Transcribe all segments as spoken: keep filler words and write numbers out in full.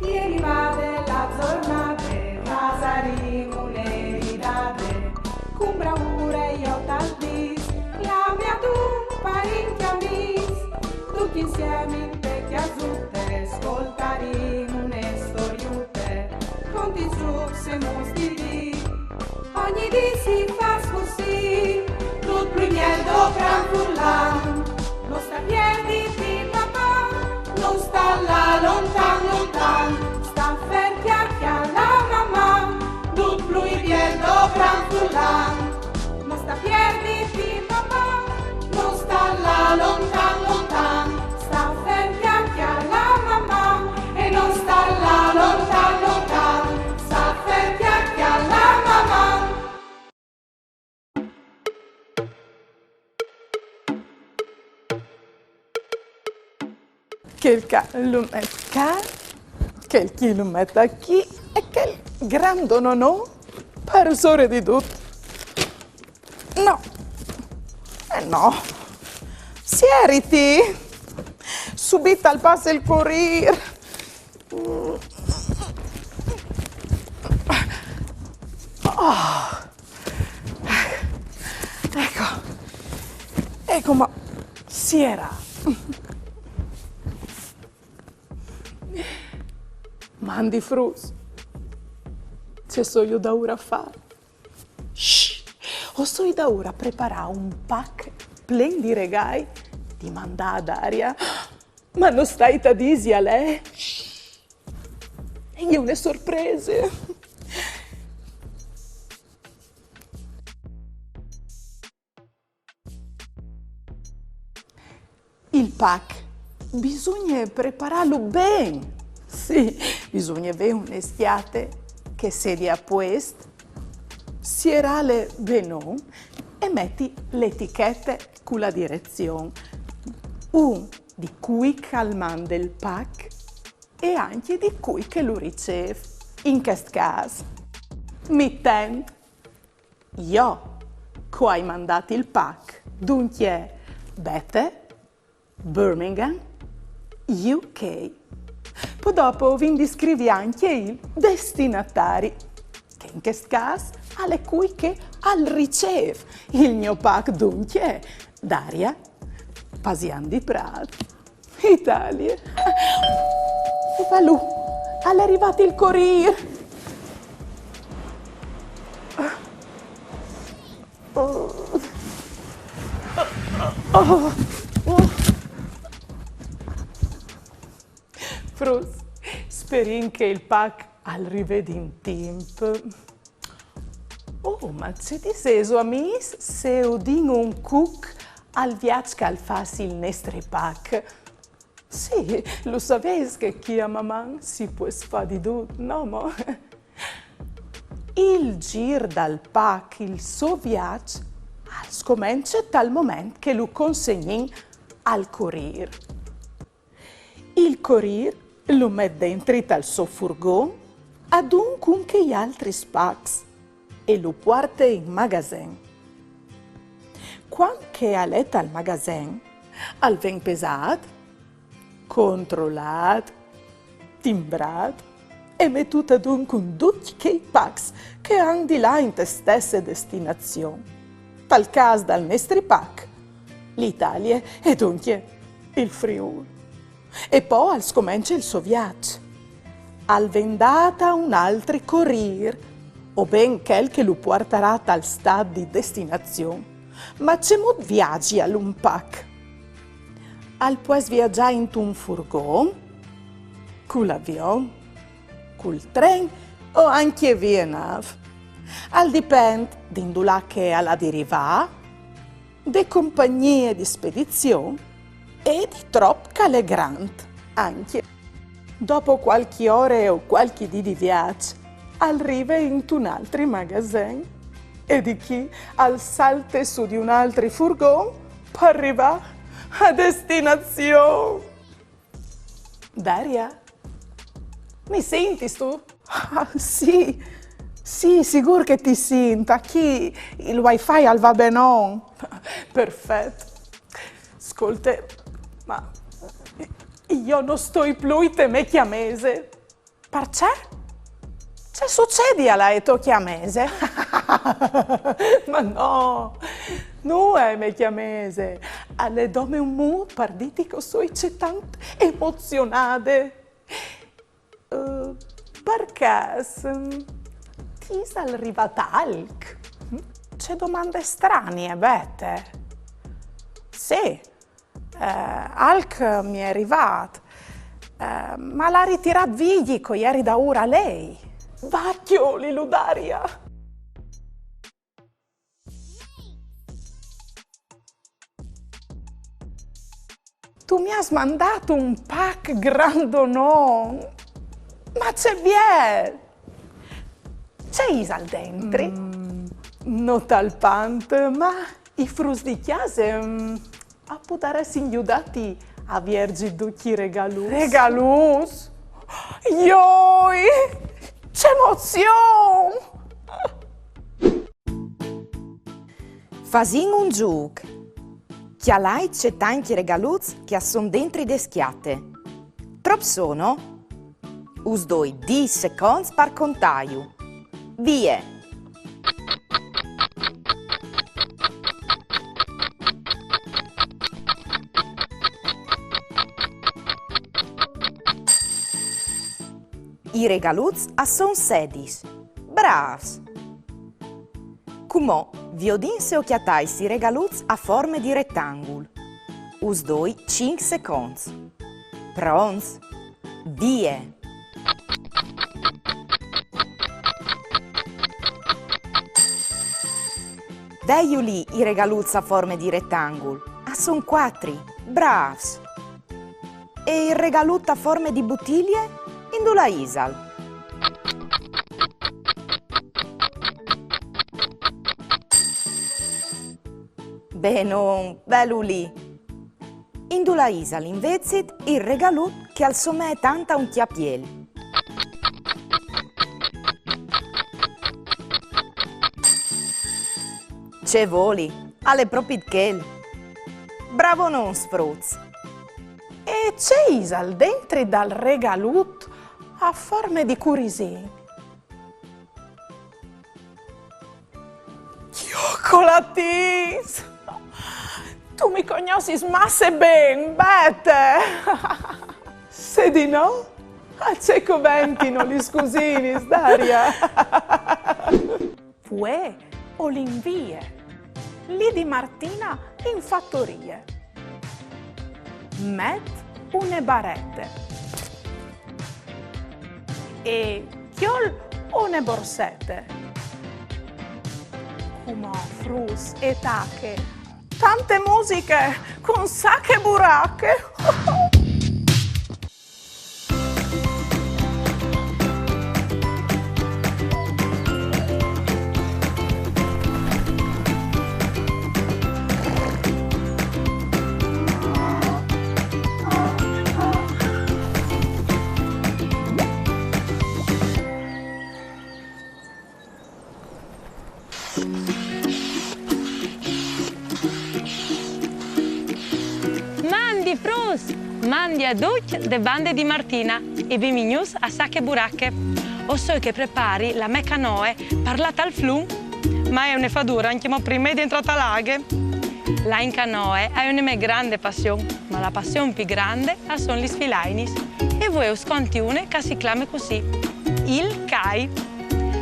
Ieri vade la zornade, vasarì une ridade, cun braure jo tal dis, clami adun parint e amis, ducj insiemi inte cjasute, scoltarì une storiute, cun di zucs e mus di vin. Ogni dì si fâs cussì, dut plui biel dopran furlan. No sta pierditi, papà, no sta lâ lontan, lontan, sta fer cjale a la mamà, dut plui biel dopran furlan. No sta pierditi, papà, no sta lâ lontan, lontan, sta fer cjale a la mamà, e no sta lâ lontan, lontan, sta fer cjale a la mamà. Chel ca lu met ca, chel chi lu met achì, e chel grandononò, par usore di dut. No. Eh no. Sieriti. Subit al passe il corîr. Ah. Eco. Eco, ma siera. Mandi fruts. Ce soi jo daûr a fâ? Shh! O soi daûr a preparâ un pac plen di regâi di mandâ a Daria. Ma no stait a dîsial, eh? Shh! E je une sorprese. Il pac bisugne preparâlu ben. Sì, bisugne vê une scjate che e sedi a puest, sierâle benon e meti la etichete cu la direzion. Un di cui che al mande il pac e ancje di cui che lu ricêf. In chest câs, mitent. Jo, che o ai mandât il pac, duncje, Bete, Birmingham, U K. Po dopo o vin di scrivi ancje il destinatari, che in chest câs al è cui che al ricêf il gno pac, duncje, Daria, Pasian di Prât. Italie. Voilà, al è rivât il corîr. Oh. Oh. Oh. Fruts, sperìn che il pac al rivedi in timp. Oh, ma ce disêso, amîs, se o din un cuc al viaç che al fâs il nestri pac? Sì, lu savês che chi a Maman si pues fâ di dut, no mo? Il zîr dal pac, il so viaç, al scomence tal moment che lu consegnìn al corîr. Il corîr lu met dentri tal so furgon, adun cun chei altris pacs, e lu puarte in magazen. Cuant che al è tal magazen, al ven pesât, controlât, timbrât e metût adun cun ducj chei pacs che a àn di lâ inte stesse destinazion. Tal câs dal nestri pac, l'Italie, e duncje il Friûl. E po al scomence il so viaç. Al ven dât a un altri corîr, o ben chel che lu puartarà tal stât di destinazion. Ma cemût viazial un pac? Al pues viazâ intun furgon, cul avion, cul tren o ancje vie nâf. Al dipent di indulà che al à di rivâ, de compagnie di spedizion e di trop che al è grant ancje. Dopo cualchi ore o cualchi dì di viaç, al rive intun altri magazen e di chi al salte sù di un altri furgon par rivâ a destinazion. Daria? Mi sintistu? Ah, sì, sì, sigûr che ti sint. Achì il wifi al va benon. Perfet. Scolte, ma jo no stoi plui te mê cjamese. Parcè? Ce sucedial ae tô cjamese? Ma no, no, ae mê cjamese. Al è dome un mût par dîti che o soi cetant emozionade. Eh, parcè, mm, ti isal rivât alc? Ce domande stranie, Bete. Sì, eh, alc mi è rivât, eh, ma al à ritirât Vigji che o jeri daûr a lei. Va a cjolilu, Daria! Tu mi âs mandât un pac grandonon. Ma ce biel! Ce isal dentri? Mm, no talpant, ma i fruts di cjase, mm, a podaressin judâti a vierzi ducj i regaluts. Regaluts? Joi! Ce emozion! Fasìn un zûc. Cjalait ce tancj regaluts che a son dentri de scjate. Trop sono? Us doi dîs seconts par contâju. Vie! I regaluts a son sedis. Brâfs! Cumò viodìn se o cjatais i regaluts a forme di retangul. Us doi cinc seconts. Pronts? Vie! Veju li i regaluts a forme di retangul. A son cuatri. Brâfs! E il regalut a forme di butilie? Indulà isal? Benon, velu li. Indulà isal invezit il regalut che al somee tant a un cjapiel? Ce voli, al è propit chel. Bravonons, fruts! E ce isal dentri dal regalut a forme di curisin? Cjocolatins! Tu mi cognossis masse ben, Bete! Se di no, a ce coventino lis cusinis, Daria? Vuê o lin vie li di Martina in fatorie. Met une barete e cjol une borsete. Cumò, fruts, e tache tante musiche cun Sache Burache. Mandi fruts! Mandi a ducj de bande di Martina e benvignûts a Sache Burache. O soi che o prepari la mê canoe par lâ tal flum, ma e je une fadure, ancjemò prime di jentrâ ta la aghe. Lâ in canoe e je une mê grande passion, ma la passion plui grande a son lis filainis. E vuê us conti une che si clame cussì: il cai.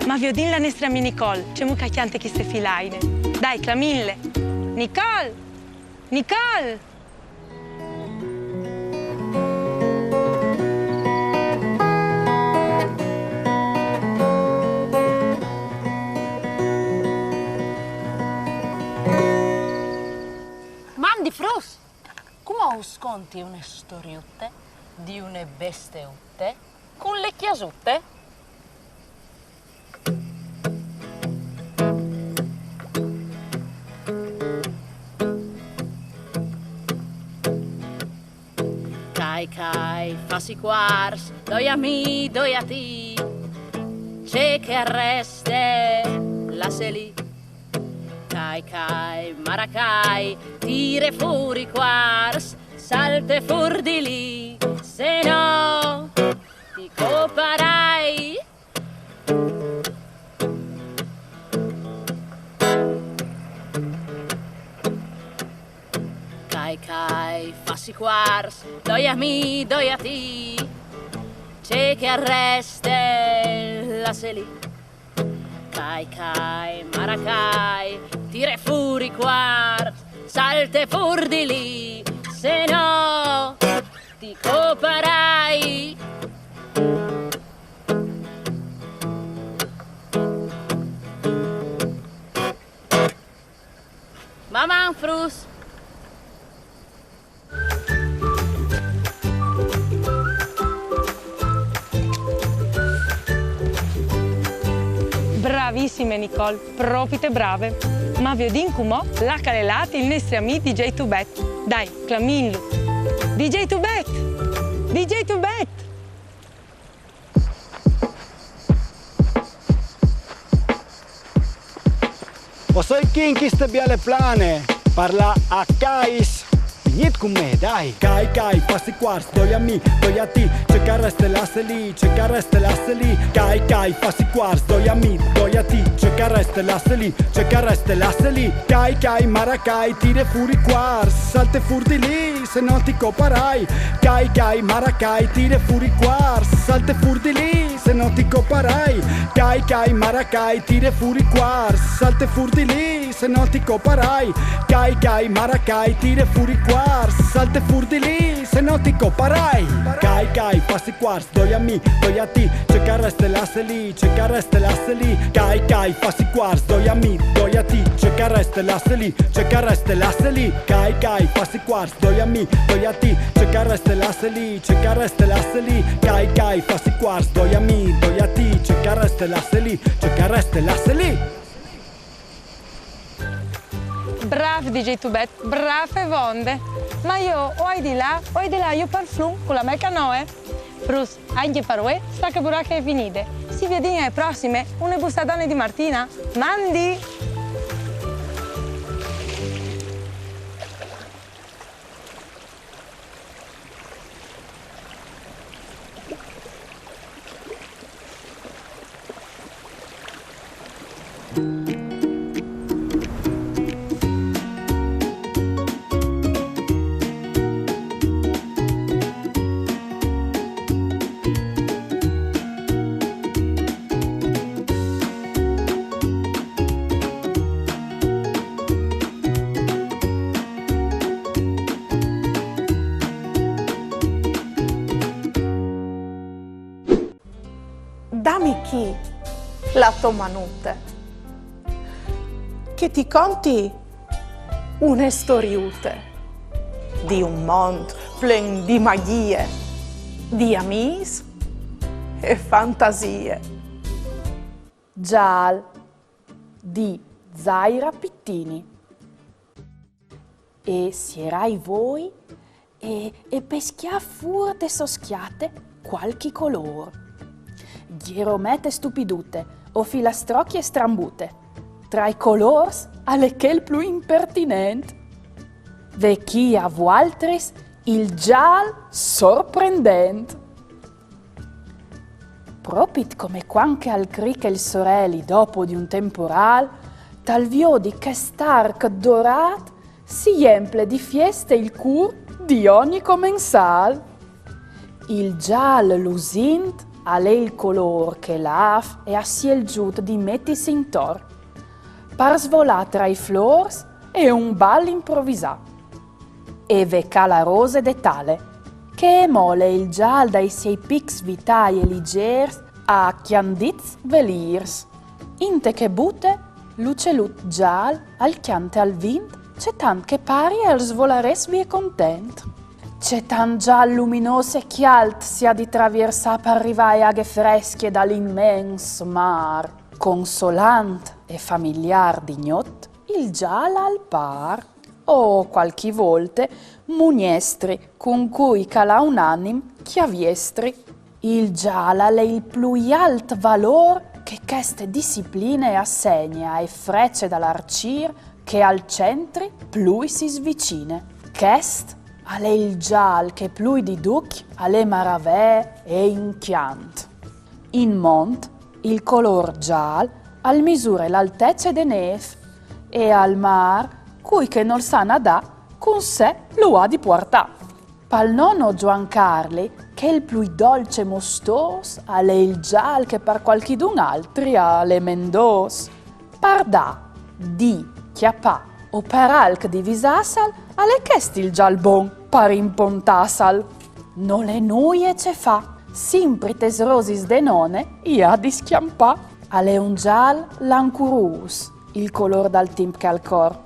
Ma viodìn la nestre amie Nicole, cemût che e cjante cheste filaine. Dai, clamìnle. Nicole! Nicole! Mandi fruts! Cumò us conti une storiute di une besteute cun le cjasute. Cai, cai, fâs i cuars, doi a mi, doi a ti. Ce che al reste, lasse li. Cai, cai, maracai, tire fûr i cuars, salte fûr di li, se no ti coparà Cuars, doi a mi, doi a ti, ce che al reste, lasse li. Cai, cai, maracai, tire fûr i cuars, salte fûr di li, se no ti coparai. Maman, fruts! Bravissime, Nicole, propite brave. Ma viodìn cumò là che al è lât il nestri amì D J Tubet. Dai, clamìnlu. D J Tubet! D J Tubet! O soi chi in cheste biele plane, par lâ a cais. Vignît cun me, dai. Cai, cai, fâs i cuars, doi a mi, doi a ti, ce che al reste lasse li, ce che al reste lasse li. Cai, cai, fâs i cuars, doi a mi, doi a ti, ce che al reste lasse li, ce che al reste lasse li. Cai, cai, maracai, tire fûr i cuars, salte fûr di li, se no ti coparai. Cai, cai, maracai, tire fûr i cuars, salte fûr di li, se no ti coparai. Cai, cai, maracai, tire fûr i cuars, salte fûr di li, se no ti coparai. Cai, cai, maracai, tire fûr i cuars, salte fûr di li, se no ti coparai. Cai, cai, fâs i cuars, doi a mi, doi a ti, ce che al reste lasse li, ce che al reste lasse li. Cai, cai, fâs i cuars, doi a mi, doi a ti, ce che al reste lasse li, ce che al reste lasse li. Cai, cai, fâs i cuars, doi a mi, doi a ti, ce che al reste lasse li, ce che al reste lasse li. Cai, cai, fâs i cuars, doi a mi, doi a ti, ce che al reste lasse li, ce che al reste lasse li. Brâf, D J Tubet, brâf e vonde. Ma jo o ai di lâ, o ai di lâ jù pal flum cu la mê canoe. Fruts, ancje par vuê, sta che burache e je finide. Si viodìn ae prossime, une bussadone di Martina. Mandi! Dami chi la tô manute, che ti conti une storiute di un mont plen di magjie, di amîs e fantasie. Zâl, di Zaira Pittini. E sierâ i voi e, e pescjâ fûr de sô scjate cualchi colôr. Gjeromete stupidute o filastrocje strambute, tra i colôrs al è chel plui impertinent. Ve chi a vualtris il zâl sorprendent. Propit come cuant che al criche il soreli dopo di un temporâl, tal viodi chest arc dorât si jemple di fieste il cûr di ogni comensâl. Il zâl lusint al è il colôr che la âf e à sielzût di metisi intor, par svolâ tra i flôrs e un bal improvisâ. E ve ca la rose de tale, che e mole il zâl dai siei pics vitâi e lizêrs a cjandits velîrs. Inte che bute, l'ucelut zâl al cjante al vint, cetant che pari al svolarès vie content. Cetant zâl luminôs e cjalt si à di traviersâ par rivâ ae aghe frescje dal imens mâr. Consolant e familiâr di gnot, il zâl al pâr. O cualchi volte mugnestri, cun cui che al à un anim cjaviestri. Il zâl al è il plui alt valôr che cheste discipline e assegne ae frece dal arcîr che al centri plui si svicine. Chest al è il zâl che plui di ducj al è maravee e incjant. In mont, il colôr zâl al misure la altece de nêf, e al mâr, cui che nol sa nadâ, cun se lu à di puartâ. Pal nono Gioancarli, chel plui dolç e mostôs al è il zâl che par cualchidun altri al è mendôs. Par dâ, dî, cjapâ o par alc divisâsal, al è chest il zâl bon par impontâsal. Nol è nuie ce fâ, simpri tes rosis de none i à di scjampâ. Al è un zâl lancurôs, il colôr dal timp che al cor,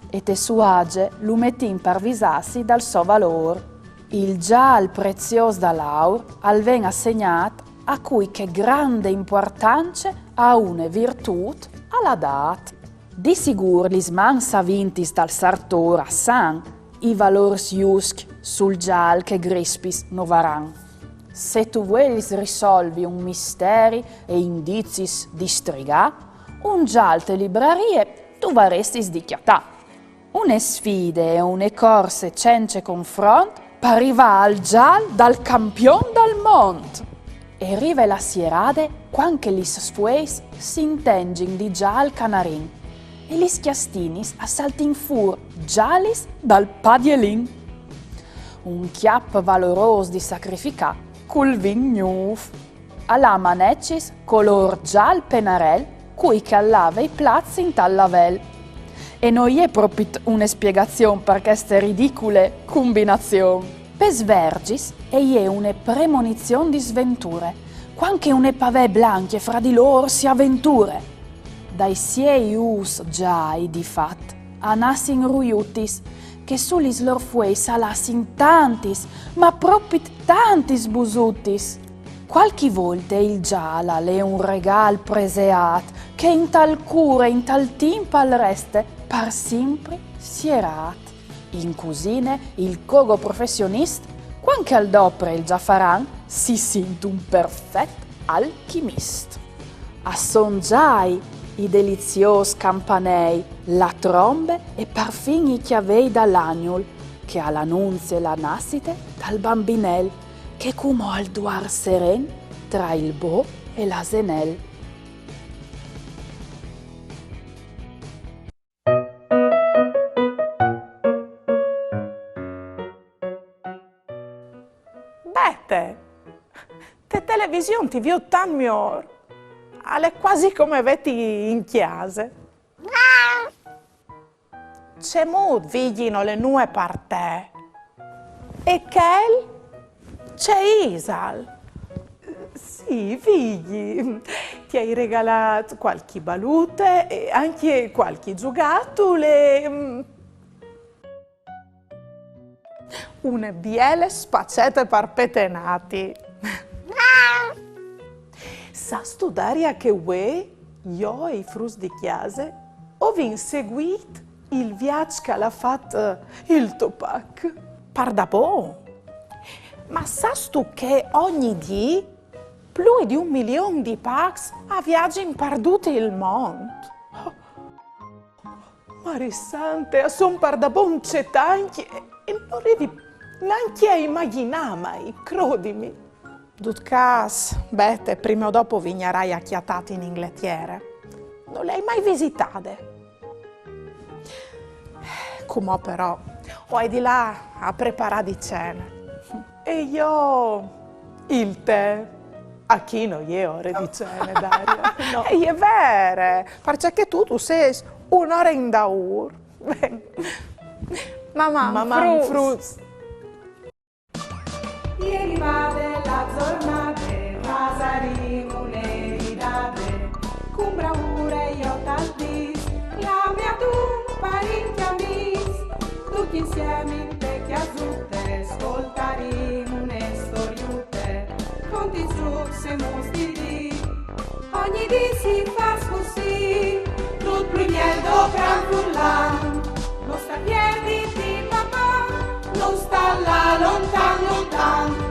e te suaze lu metìn par visâsi dal so valôr. Il zâl preziôs dal aur al ven assegnât a cui che grande impuartance a une virtût al à dât. Di sigûr lis mans savintis dal sartôr a san i valôrs juscj sul zâl che grispis no varan. Se tu vuelis risolvi un misteri e indizis distrigâ, un zâl te librarie tu varessis di cjatâ. Une sfide e une corse cence confront par rivâ al zâl dal campion dal mont. E rive la sierade cuant che lis sfueis si intengin di zâl canarin e lis cjastinis a saltin fûr zâlis dal padielin. Un cjap valorôs di sacrificâ cul vin gnûf. Al à manecis colôr zâl penarel cui che al lave i plats intal lavel. E no je propit une spiegazion par cheste ridicule cumbinazion. Pes verzis e je une premonizion di sventure, cuant che une pavee blancje fra di lôr si aventure. Dai siei ûfs zâi, di fat, a nassin ruiutis, che su lis lôr fueis a lassin tantis, ma propit tantis busutis. Cualchi volte il zâl al è un regâl preseât, che intal cûr e intal timp al reste par simpri sierât. In cusine il cogo professionist, cuant che al dopre il zafaran, si sint un perfet alchimist. A son zâi i deliziôs campanei, la trombe e parfin i cjavei dal agnul, che al anunzie la nassite dal bambinel, che cumò al duar seren tra il bô e l'asenel. Bete, te television ti viôt tant miôr. Al è cuasi come vêti in cjase. Cemût, Vigji, nol è nuie par te? E chel? Ce isal? Sì, Vigji, ti ai regalât cualchi balute e ancje cualchi zugatul e, mm, une biele spacete par petenâti. Sâstu, Daria, che vuê jo e i fruts di cjase o vin seguît il viaç che al à fat, eh, il to pac? Pardabon? Ma sâstu che ogni dì plui di un milion di pacs a viazin par dut il mont? Mari sante, a son pardabon cetancj e, e no rivi nancje a imagjinâmai, crodimi. Dut câs, Bete, prime o dopo o vignarai a cjatâti in Ingletiere. No le ai mai visitade. Cumò però o ai di lâ a preparâ di cene. E jo il tè. Achì no je ore di cene, Daria. No. E je vere, parcè che tu, tu sês une ore indaûr. Ben. Maman, fruts. E rivade la zornade, fasarìn une ridade, cun braure jo tal dîs, clamaitun parint e amîs, ducj insiemi inte cjasute, scoltarìn une storiute, contents ducj semus di dî. Ogni dì si fâs cussì, dut plui biel dal gran furlan. No sta pierditi, papà, no sta lâ lontan, lontan.